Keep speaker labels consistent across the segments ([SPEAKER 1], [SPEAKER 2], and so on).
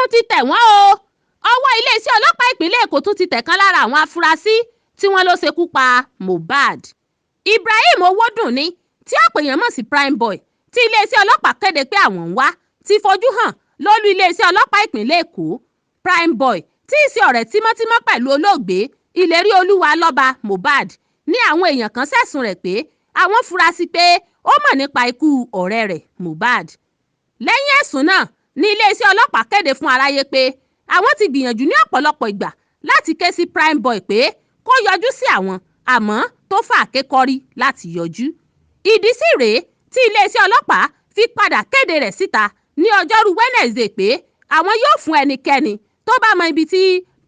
[SPEAKER 1] Tún ti tẹ̀ wọ́n o. Ọwọ́ iléeṣẹ́ ọlọ́pàá ìpínlẹ̀ Èkó tún ti tẹ̀ kan lára àwọn afurasí tí wọ́n lọ ṣekú pa Mohbad. Ibrahim Owódùnní, tí ọ̀pọ̀ èèyàn mọ̀ sí Primeboy, tí iléeṣẹ́ ọlọ́pàá kéde pé àwọn ń wá, ti fojú hàn lólú iléeṣẹ́ ọlọ́pàá ìpínlẹ̀ Èkó. Primeboy, tí í ṣe ọ̀rẹ́ tímọ́tímọ́ pẹ̀lú olóògbé Ìléríolúwà Lọ́ba Mohbad, ní àwọn èèyàn kan ṣẹ̀sùn rẹ̀ pé àwọn fura sí pé ó mọ̀ nípa ikú ọ̀rẹ́ rẹ̀ Mohbad. Lẹ́yìn ẹ̀sùn náà ní iléeṣẹ́ ọlọ́pàá kéde fún aráyé pé àwọn ti gbìyànjú ní ọ̀pọ̀lọpọ̀ ìgbà láti ké sí Primeboy pé kó yọjú sí àwọn, àmọ́ tó fàáké kọ́rí láti yọjú. Ìdí sì rèé tí iléeṣẹ́ ọlọ́pàá fi padà kéde rẹ̀ síta ní ọjọ́rú Wednesday pé àwọn yóò fún ẹnikẹ́ni tó bá mọ ibi tí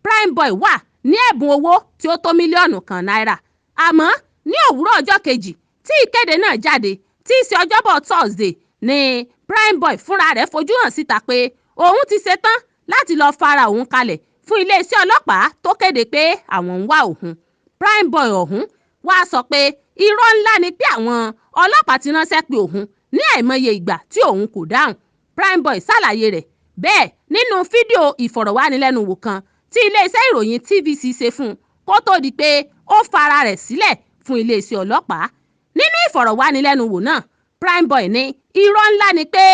[SPEAKER 1] Primeboy wà ní ẹ̀bùn owó tí ó tó mílíọ̀nù 1 náírà. Àmọ́ ní òwúrọ̀ ọjọ́ kejì tí ìkéde náà jáde, tí í ṣe Ọjọ́bọ̀ Thursday, ní Primeboy fúnra rẹ̀ fojú hàn síta pé òun ti ṣetán láti lọ́ọ́ fara òun kalẹ̀ fún iléeṣẹ́ ọlọ́pàá tó kéde pé àwọn ń wá òun. Primeboy ọ̀hún wàá sọ pé irọ́ ńlá ni pé àwọn ọlọ́pàá ti ránṣẹ́ pé òun ní àìmọye ìgbà tí òun kò dáhùn. Primeboy ṣàlàyé rẹ̀ bẹ́ẹ̀ nínú fídíò ìfọ̀rọ̀wánilẹ́nuwò kan tí iléeṣẹ́ ìròyìn TVC ṣe fún un kó tóó di pé ó fara rẹ̀ sílẹ̀ fún iléeṣẹ́ ọlọ́pàá. Nínú ìfọ̀rọ̀wánilẹ́nuwò náà, Primeboy ní irọ́ ńlá ni pé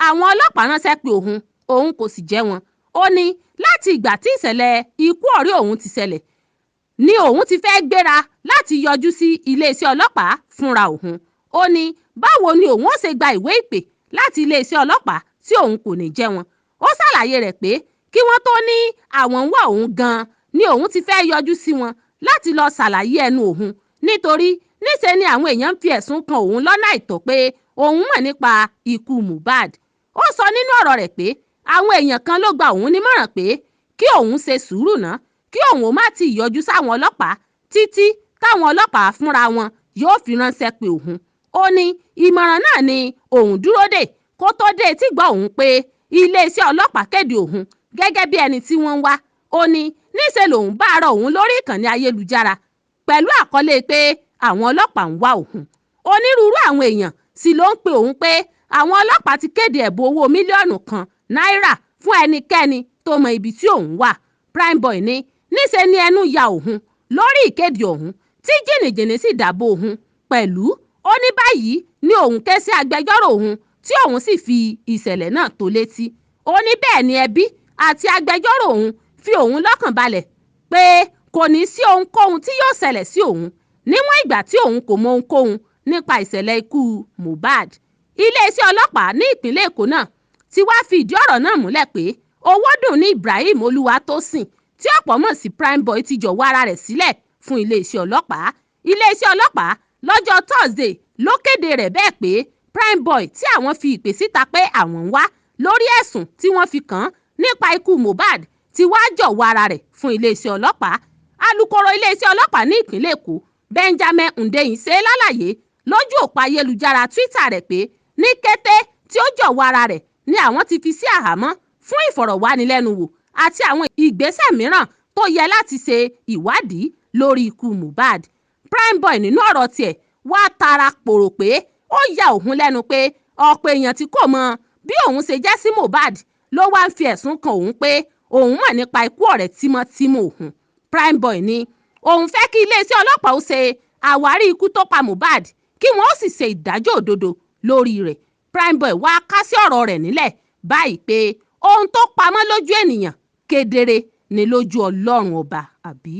[SPEAKER 1] àwọn ọlọ́pàá ránṣẹ́ pé òun, òun kò sì jẹ́ wọn. Ó ní láti ìgbà tí ìṣẹ̀lẹ̀ ikú ọ̀rẹ́ òun ti ṣẹlẹ̀ ni òun ti fẹ́ gbéra láti yọjú sí iléeṣẹ́ ọlọ́pàá fúnra òun. Ó ní báwo ni òun ó ṣe gba ìwé ìpè láti iléeṣẹ́ ọlọ́pàá tí òun kò ní jẹ́ wọn. Ó ṣàlàyé rẹ̀ pé kí wọ́n tó ní àwọn ń wá òun gan-an ni òun ti fẹ́ yọjú sí wọn láti lọ́ọ́ ṣàlàyé ẹnu òun, nítorí níṣe ni àwọn èèyàn ń fi ẹ̀sùn kan òun lọ́nà àìtọ́ pé òun mọ̀ nípa ikú Mohbad. Ó sọ nínú ọ̀rọ̀ rẹ̀ pé àwọn èèyàn kan ló gba òun nímọ̀ràn pé kí òun ṣe sùúrù ná, kí òun ó má ti yọjú sáwọn ọlọ́pàá títí táwọn ọlọ́pàá fúnra wọn yóò fi ránṣẹ́ pé òun. Ó ní ìmọ̀ràn náà ni òun dúró dè kó tó dé etígbọ̀ọ́ òun pé iléeṣẹ́ ọlọ́pàá kéde òun gẹ́gẹ́ bí ẹni tí wọ́n ń wá. Ó ní níṣe lòun bá ara òun lórí ìkànnì ayélujára pẹ̀lú àkọlé pé àwọn ọlọ́pàá ń wá òun. Onírúurú àwọn èèyàn sì ló ń pe òun pé àwọn ọlọ́pàá ti kéde ẹ̀bùn owó mílíọ̀nù 1 náírà fún ẹnikẹ́ni tó mọ ibi tí òun wà. Primeboy ní níṣe ni ẹnu ya òun lórí ìkéde ọ̀hún tí jìnnìjìnnì sì dàbò òun pẹ̀lú. Ó ní báyìí ni òun ké sí agbẹjọ́rò òun tí òun sì fi ìṣẹ̀lẹ̀ náà tó létí. Ó ní bẹ́ẹ̀ ni ẹbí àti agbẹjọ́rò òun fi òun lọ́kàn balẹ̀ pé kò ní sí ohunkóhun tí yóò ṣẹlẹ̀ sí òun níwọ̀n ìgbà tí òun kò mọ ohunkóhun nípa ìṣẹ̀lẹ̀ ikú Mohbad. Iléeṣẹ́ ọlọ́pàá ní ìpínlẹ̀ Èkó náà ti wáá fi ìdí ọ̀rọ̀ náà múlẹ̀ pé Owódùnní Ibrahim Olúwatósìn, tí ọ̀pọ̀ mọ̀ sí Primeboy, ti jọ̀wọ́ ara rẹ̀ sílẹ̀ fún iléeṣẹ́ ọlọ́pàá. Iléeṣẹ́ ọlọ́pàá lọ́jọ́ Thursday ló kéde rẹ̀ bẹ́ẹ̀ pé Primeboy, tí àwọn fi ìpè síta pé àwọn ń wá lórí ẹ̀sùn tí wọ́n fi kàn án nípa ikú Mohbad, ti wáá jọ̀wọ́ ara rẹ̀ fún iléeṣẹ́ ọlọ́pàá. Alūkkóró iléeṣẹ́ ọlọ́pàá ní ìpínlẹ̀ Èkó, Benjamin Hundeyin, ṣe lálàyé lójú òpó ayélujára Twitter rẹ̀ pé ní kété tí ó jọ̀wọ́ ara rẹ̀ ni àwọn ti fi sí àhámọ́ fún ìfọ̀rọ̀wánilẹ́nuwò àti àwọn ìgbésẹ̀ mìíràn tó yẹ láti ṣe ìwádìí lórí ikú Mohbad. Primeboy nínú ọ̀rọ̀ tiẹ̀ wàá tara pòrò pé ó ya òun lẹ́nu pé ọ̀pọ̀ èèyàn tí kò mọ bí òun ṣe jẹ́ sí Mohbad ló wá ń fi ẹ̀sùn kan òun pé òun mọ̀ nípa ikú ọ̀rẹ́ tímọ́tímọ́ òun. Primeboy ní òun fẹ́ kí iléeṣẹ́ ọlọ́pàá ó ṣe àwárí ikú tó pa Mohbad, kí wọ́n ó sì ṣe ìdájọ́ òdodo lórí rẹ̀. Primeboy wàá kásẹ̀ ọ̀rọ̀ rẹ̀ nílẹ̀ báyìí pé ohun tó pamọ́ lójú ènìyàn kedere ni lójú Ọlọ́run Ọba, àbí.